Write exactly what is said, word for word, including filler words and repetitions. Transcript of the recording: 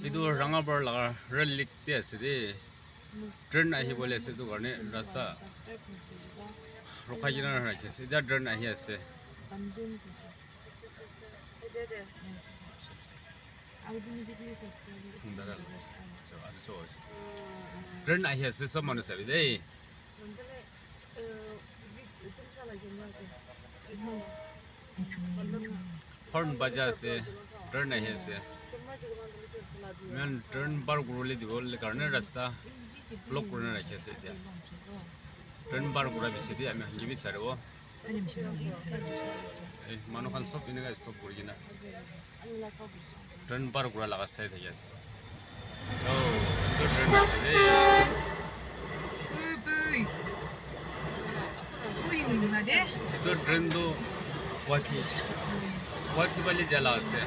Etu Rangapara laga rail light te ase de. Train ahi bole ase etu karne rasta rokhai kena rakhi ase. Etya train ahi ase. Train ahi ase, sob manu sabi de. Horn baja ase, train ahi ase. Main train par kuribole dibole karne rasta block kurina rakhi ase etya. Train par kura bishi de ami khan ke bi charibo. Eh, manu khan sob eneka stop kuri kena train par kura laga sai thaki ase. So, etu train ase de. Etu train tu Guwahati, Guwahati bhali jala ase.